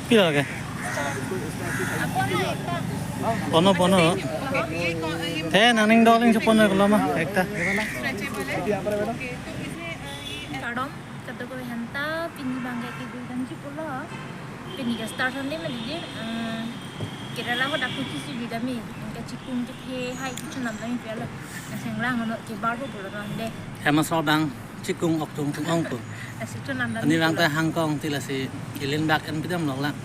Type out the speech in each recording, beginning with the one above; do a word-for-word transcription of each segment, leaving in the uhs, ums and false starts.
Pira ke? Pono, pono. He, nangning doling si pono koloma ekta. Kardom, kado ko henta pini bangke ke gudam si pulo. Pini ke Star Sunday ma didi. Eh, Kerala ho dak kuchi si gudam mi. Ke chikung ke the hai kuchi nam dami pelo. Aseng lang ano ke bar ho pulo ande. Hema so bang chikung ok tung tung ong pu. Asi chonam dan Ani bang ta hangkong ti lasi ilin bak en pidam lok lang.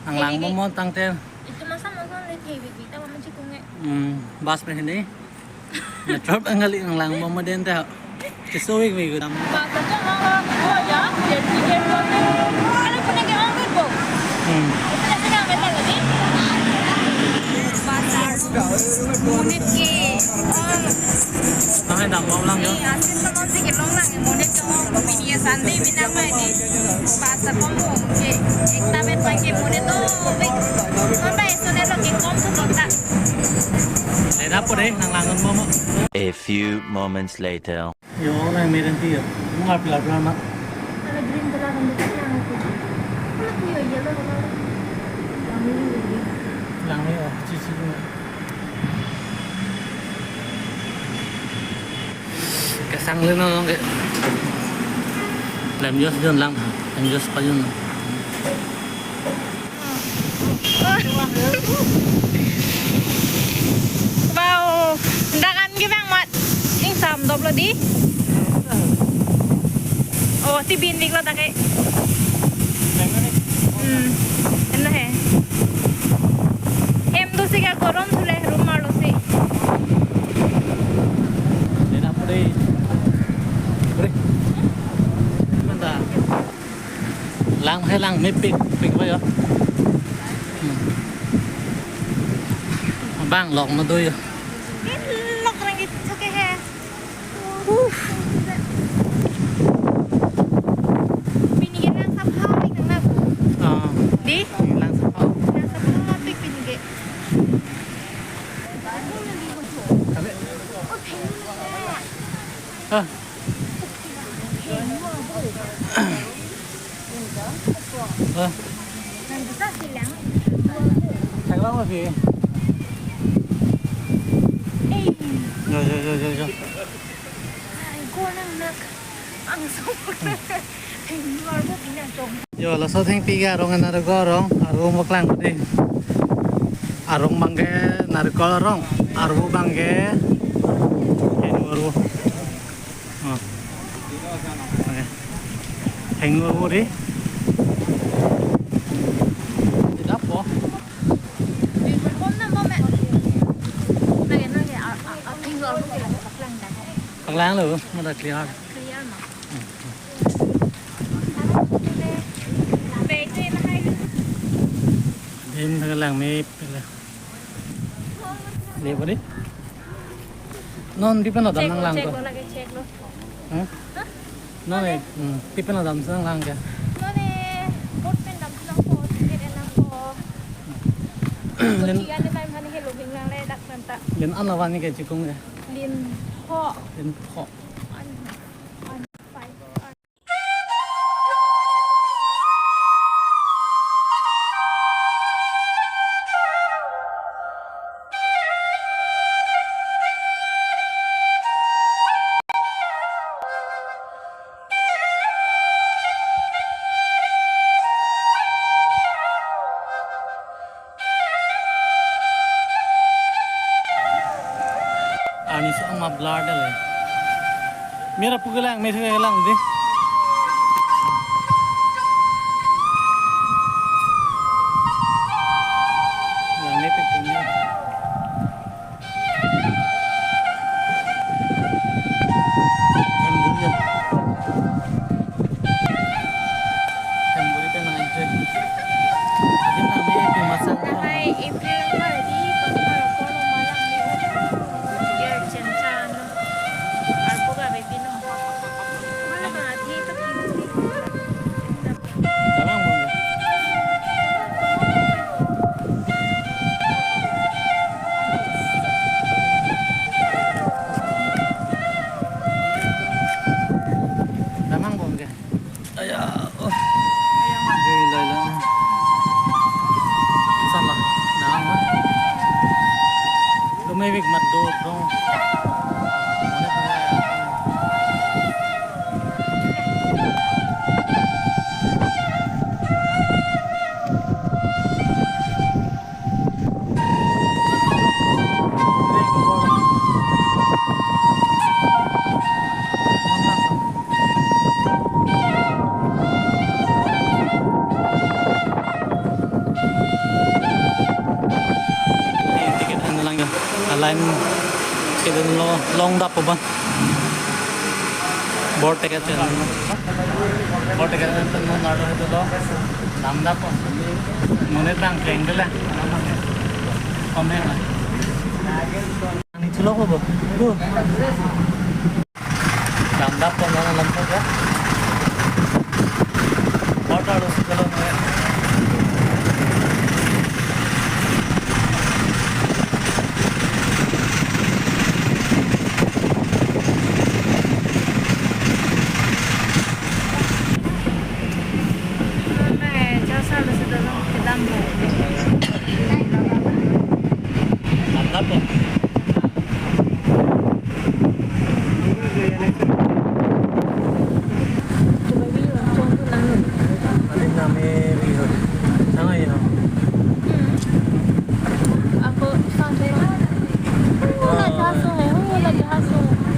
Nanglang Ini, ini. Momo tangte. Itu masa masa le the bi bi ta mama chikung e. Hmm, bus pe hini. Metro angali nanglang momo den ta. Kisowik mi gudam. Bus ta chong ong ong ko ya, jadi ke ko. Kalau punya ke ong ko. Hmm. Itu na sini ame ta lagi. Bus ta. Monit ke. Nang hai dam bom lang yo. Ni asin ko non si ke long lang monit ke ong ko pini ya Sunday bina mai ni. Bus ta pom ong ke. Ekta bet mai ke monit to. Bik. Kon bai so ne lo ke kom tu kota. Leda po dei nanglang momo. A few moments later. Yo, lang meron tiyo. Mga pila-pila na. Ala green color ang dito siya ang ito. Ala tiyo, yellow color. Langmi, yellow. Langmi, oh, chichi mo. Kasang lino lang ke. Lam yos yun lang. Lam yos pa yun. Wow, dakan ke bang mat. Ingsam doplo di. Oh, ti bin dik lo take. Hmm. Ena he. Hem tu si ka gorom sule room arlo si. Dena puri. Puri. Manta. Lang he lang mepik pik ba yo. Hmm. Bang lok ma do yo. Lok rang itu ke he. Uh. Pini ke lang sapha pik nang na ko. Ah. Di? Lang sapha. Lang sapha pik pini ke. Tabe. Oh, pini ke. Ah. Ah. Thek lang ma phi? Yo, yo, yo, yo, yo. Yo, laso thengpi ke arong, narikol arong, arong paklang dei. Arong bangke narikol arong, arvo bangke henu arvo. Oh. Oke. Henu arvo dei. Tidak po. Paklang lo, mada clear. Clear ma. Dim thang lang me pele. Le bodi. Non pi pen adam nanglang check ko. Lo lagi check lo. Hah? Hah? Non e, hmm, pi pen adam nanglang ke. Non e, boat pen dam nang ko, ticket en nang ko. Lin. Ko tiga ne time hani helo bing lang le dak nang ta. Lin an lawan ni ke chikung ke. Lin pho. Lin pho. An. An. Five. An. Arni so ma blur dei le. Mera pu kelang, me thu kelang dei. Lang me pu kelang. Hem buri ya. Hem buri pen nang enjoy. Adim nang me pi masang ko. Hai, April ma di, pangkal ko lo malang ni. Year change ano. Arpu ka be pino. Mala ba di to pino. Damang bom. Damang bom ke. Aya, oh. Jui lai lang. Kedun lo, long dap po ban. Bor ticket chen. Bor ticket chen non arlo itu lo. Lam dap po. Monit bang keng dulu lah. Kom he lah. Ani chulo ko bo. Bu. Lam dap po, non lam po ya. Bor ta lo si kalo ya. Lam dap po. Aling nami Rio. Nang ayo. Hmm. Ako, sampai. Wala jahaso hai, wala jahaso. Wala.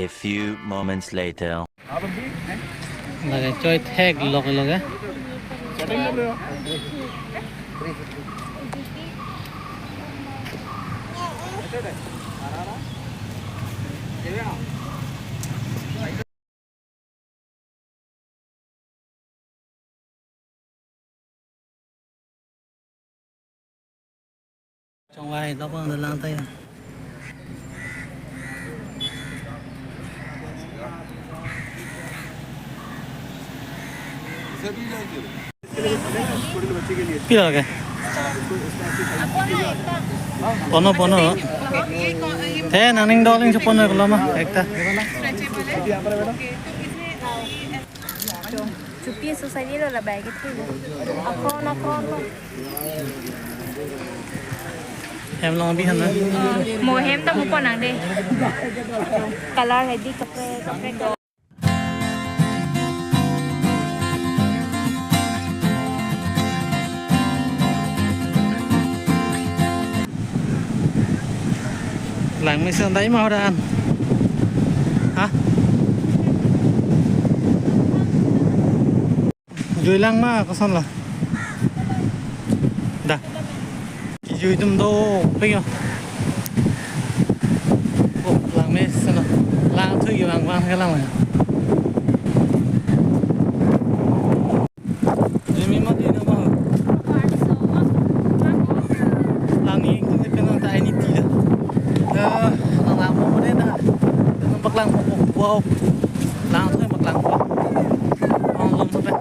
A few moments later. Lake choi thek lok lok eh. Chongvai tokong dolang tayo. Pila lage? Pono, pono. Te nangning doling si pono koloma ekta. Chupi society lo la bag itu. Akron, akron. Hem long bi han na. Mo hem ta mo ponang de. Color hai di kaprek, kaprek. Langmesen dai ma horan. Ha? Jui lang ma koson la. Da. Jui tum do pegyo. Oh, langmesen lo. Lang thu yo lang lang ke lang lang. Jui mi ma di na ma. Lang ni tum ke nang ta ini ti da. Eh, lang lang mo de na. Nang paklang mo. Wow. Lang thu paklang mo. Ang lom sa pe.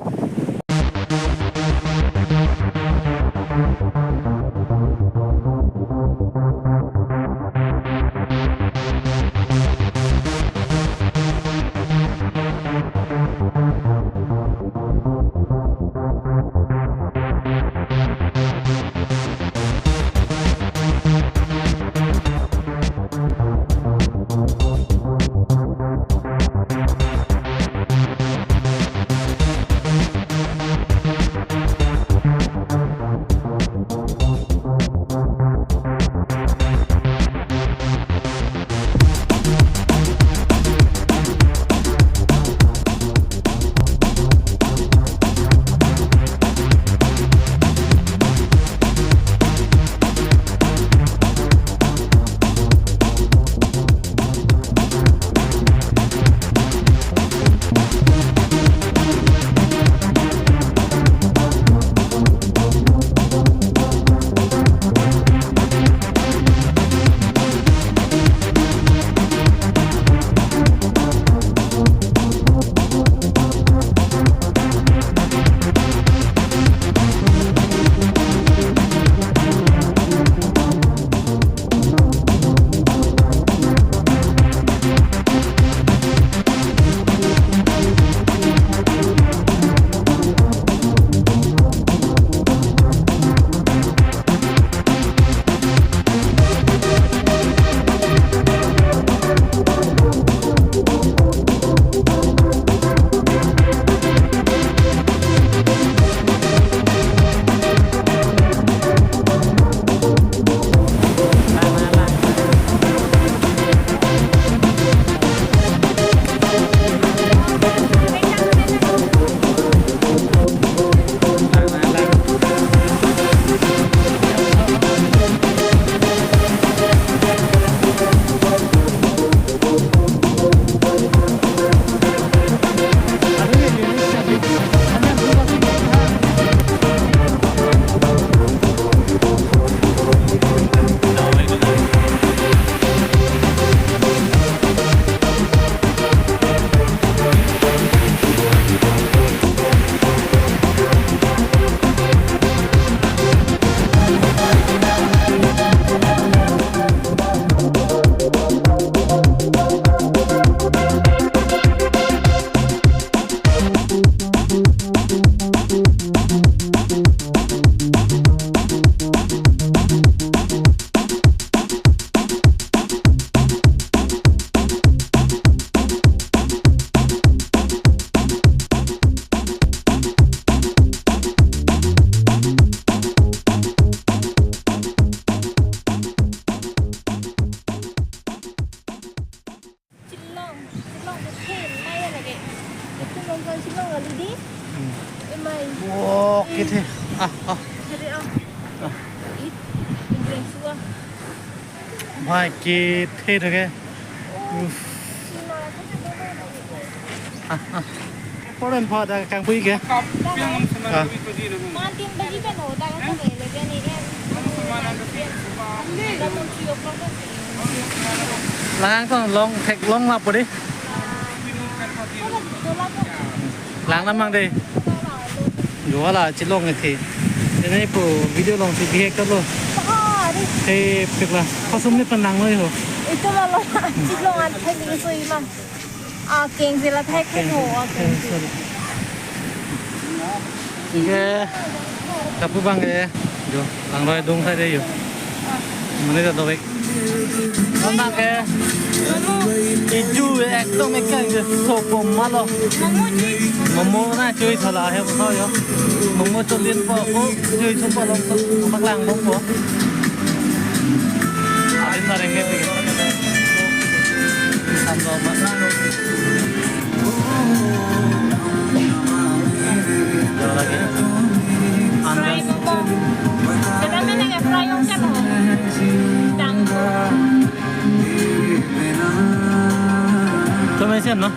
Shillong, Shillong ke thel nai lage. Itu nonton Shillong kali di. Hmm. Emai. Wow, kethe. Ah, ah. Jadi ah. Ah. It, it brings you ah. Mai kethe thake. Uff. Ah, ah. Poren pha da kangpui ke? Ah. Mantin baji pen ho, da kan eleven A M. Da mon three o'clock kan. Lang tong long thek long lap po di. Lang namang de. Jo hala chilong athe. Ene po video alongsi bihek kalo. Ah, ari. He pekla. Kosum ni penang lo yo. Ito malo. Chilong an thek ni so imam. Ah, keng sila thek thek ho. Ah, keng. Sorry. Oke. Kapu bang ke. Jo, langroi adung saide jo. Mane ta dovek. Nonta ke. Iju ekdom ekai ke sopo malo. Momo na chui thala he btho jo. Momo cholin po ko chui chupo longso paklang bompo. Alin ta rengke pi. Samdo mas. Lagi. Fry momo. Sebenarnya nggak fry yang kan ho. Dang. Coba isian, no?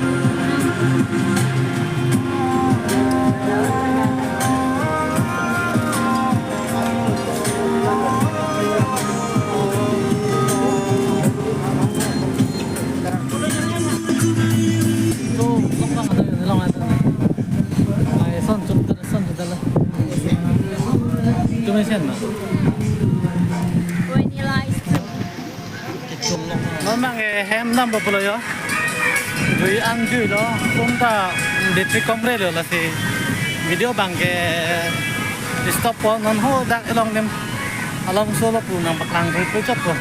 Son chum ter, son chum ter la. Chum isian ma? Vanilla ice cream. Non bang ke hem dam pulo jo. Jui an jui lo, kum ta battery komre lo lasi. Video bang ke stop po, non ho dak along nem along solo pu nangpaklang pu chot po.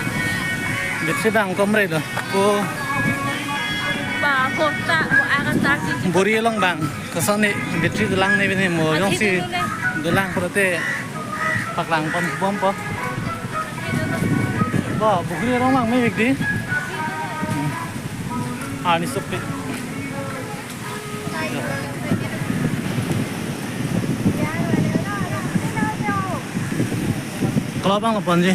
Battery bang komre lo. Ko ba kota ko akan ta ki. Buri along bang. Koson ni battery dolang ni bini mo. Ati jongsi dulu ne. Dolang pulote paklang pon bompo. Ba, bukri rong lang me bikdi. Ah, ni supi. Kalau bang lo ponji.